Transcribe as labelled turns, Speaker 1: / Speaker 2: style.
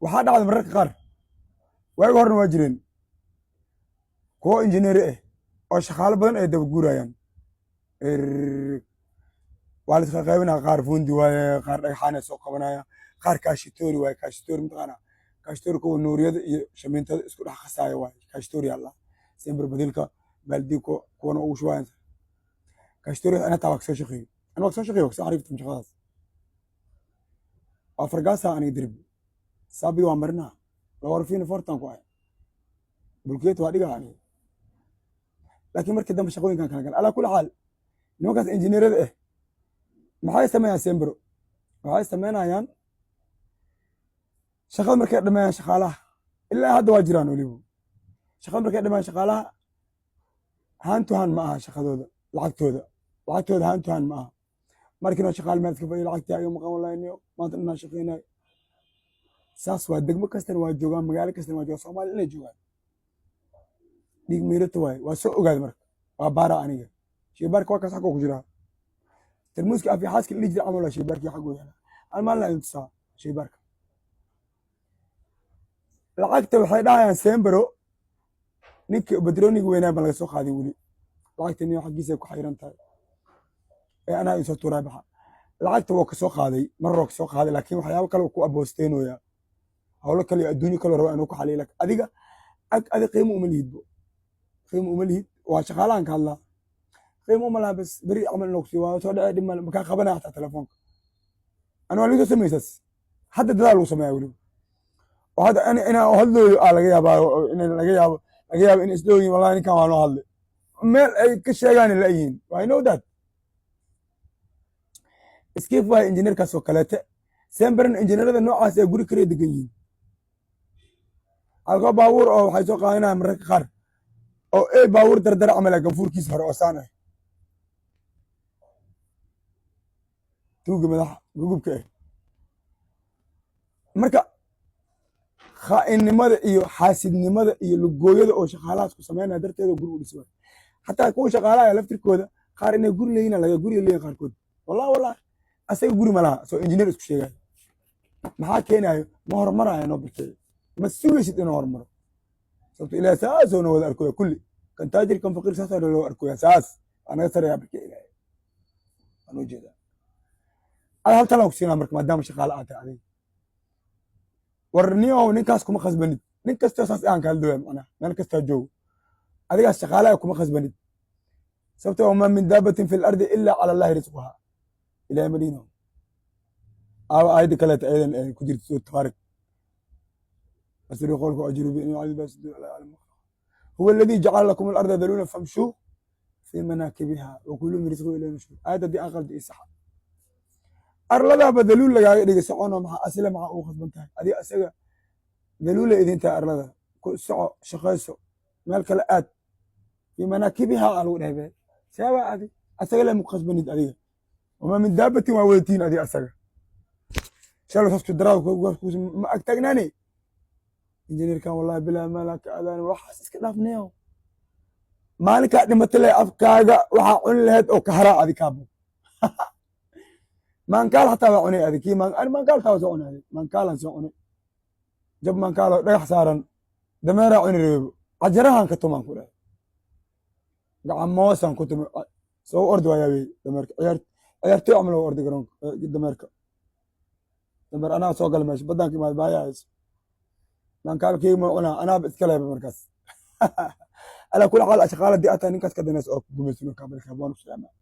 Speaker 1: Waxaa dhacda mararka qaar, waagi horena waa jireen kuwo injineeri ah oo shaqaalo badan ay daba guurayaan. Waa la iska qaybinaya. Qaar fundi waaye, qaar dhagxaan ay soo qabanaya, qaar kaashitori waaye. Kaashitori mataqaanaa? Kaashitori kuwa nuuriyada iyo shamiintada isku dhex qasaayo waaye. Kaashitori alla sembir badilka baaldi kuwana ugu shubayan kaashitori. Ana taa waa kasoo shaqeeyey, ana waa kasoo shaqeeyey, waa kasoo xariiftam shaqadaas. Waa fargaasa aniga derbi saabiga waa marinaa, lawarfiina fortan ku ahay, bulkeet waa dhigaa aniga. Laakiin markii dambe shaqooyinkan kala gala. Alaa kulli xaal, nimankaas injineerada ah maxay sameeyaan? Sembero waxay sameynayaan shaqada markay dhameeyaan shaqaalaha, ilaa hadda waa jiraan weliba, shaqada markay dhameeyaan shaqaalaha, hand to hand ma aha shaqadooda, lacagtooda hand to hand ma aha. Markiina shaqaale meel iska fadhiyo, lacagtii ayo maqan, wallahi niyo maanta dhanaa shaqeynayo. Saas waa, degmo kastana waa joogaan, magaalo kastana waa joogaan, Soomaaliya inay joogaan. Dhiig miirata waaye. Waa soo ogaaday marka, waa baara aniga. Sheybaarka waa kaas, xagoo ku jiraa tarmuuska afi xaaska la dhihi jiray camal. Waa sheybaarkii xagoo yaala. Hal maalin idin tusaa sheybaarka. Lacagta waxay dhahayaan sembero ninka badrooniga weynaa baan laga soo qaadin weli lacagta, niyo xaggiisa ku xayiran tahay ee anaa idin soo tuuraa baxa. Lacagta waa kasoo qaaday, mar waa kasoo qaaday, laakiin waxyaabo kale ku aboosteynoya, hawlo kale iyo adduunyo kale raba inuu ku xaliyo. Laakiin adiga ag adi qiimo uma lihid bo, qiimo uma lihid. Waa shaqaalahan ka hadlaa. Qiimo uma laha. Bas beri camal inuu kusiiyo waa soo dhacay, dhib male, makaa qabanaya xataa telefoonka. Ani waa liisoo samaysaas. Hadda dadaal lagu sameeyaa weliba, oo hadda inaan hadlooyo aa laga yaabaa, in laga yaabo in isdhooyin, wallahi ninkan waa noo hadlay, meel ay ka sheegaan la yihiin. I know that iskiif waaye injineerkaas oo kaleete. Semberin injineerada noocaas ee guri kaliya degan yihiin, halkoo baabuur oo waxay soo qaadanayaan mararka qaar oo ey baabuur dardara camal ah, ganfuurkiisa hore oo saan ah, tuuga madaxa gugubka ah. Marka khaainnimada iyo xaasidnimada iyo lugooyada oo shaqaalahaas ku sameynaya darteeda guri u dhisi waayo. Xataa kuwa shaqaalaha laftirkooda qaar inay guri leeyihin laga guri leeyihin qaarkood. Wallahi, wallahi, asaga guri ma laha, soo injineer isku sheegayo. Maxaa keenayo? Ma horumaraya noo barkeeyo, ma sugaysid inuu horumaro, sababto Ilaah saasoo na wada arkoya kulli, kan taajir kan faqiir saasaa loo arkoya. Saas waa naga sareeyaa barke Ilaahay, waan u jeedaa. Ada hal talaan ku siinaa marka, maadaama shaqaale aad tahay adiga. War niyow, ninkaas kuma khasbanid. Nin kastoo saas aan kaala dooya, macnaha meel kastaa joogo, adigaas shaqaalaha kuma khasbanid, sababtoo wamaa min daabatin fi lardi ilaa cala Allahi risquha. Ilahay ma dhihino? Aawa aayadda kaleeta ayadan ay ku jirto Suurat Tabaarak? Asri qolku ajru bi huwa alladhi jacala lakum alarda daluula famshuu fi manaakibiha wa kuluu min rizqihi ilayhi nushuur. Aayadda haddii aan qaldi, ii saxa. Arladaaba daluul lagaaga dhigay, socono. Maxaa asila, maxaa ugu khasban tahay adiga? Asaga daluula idin tahay arlada, ku soco, shaqayso, meel kale aad. Fi manaakibiha aa lagu dhahay be seebaa adi asaga le muku khasbanid adiga. Wamaa min daabatin waa wadatiin adiga asaga shalo saas daraa ma ag taagnaani. Injineerkan wallahi bilaa maalaa ka adaan, waxaas iska dhaafnayo. Maalinkaa dhimata le afkaaga waxaa cuni lahayd oo kaharaa adi kaabo. Maankaal xataa waa cunay adi kii ani maankaal taa waa soo cunay adi. Maankaalan soo cunay, jab maankaal oo dhagax saaran, dameeraa cuni reebo, cajarahan ka tumaan ku dhahay, gacamoosaan ku tumay, soo ordi waayaa wey dameerka. Ciyaartoy camal oo ordi garoonka dameerka. Dameer anaa soo gala meesha badanka imaad baaya hayso, maankaalkeyga ma cunaa, anaaba iska leeba markaas. Alaa kula xaal, shaqaala dii ataa ninkaas ka danaysa oo ku gumaysan kabalka waan ku salaamaa.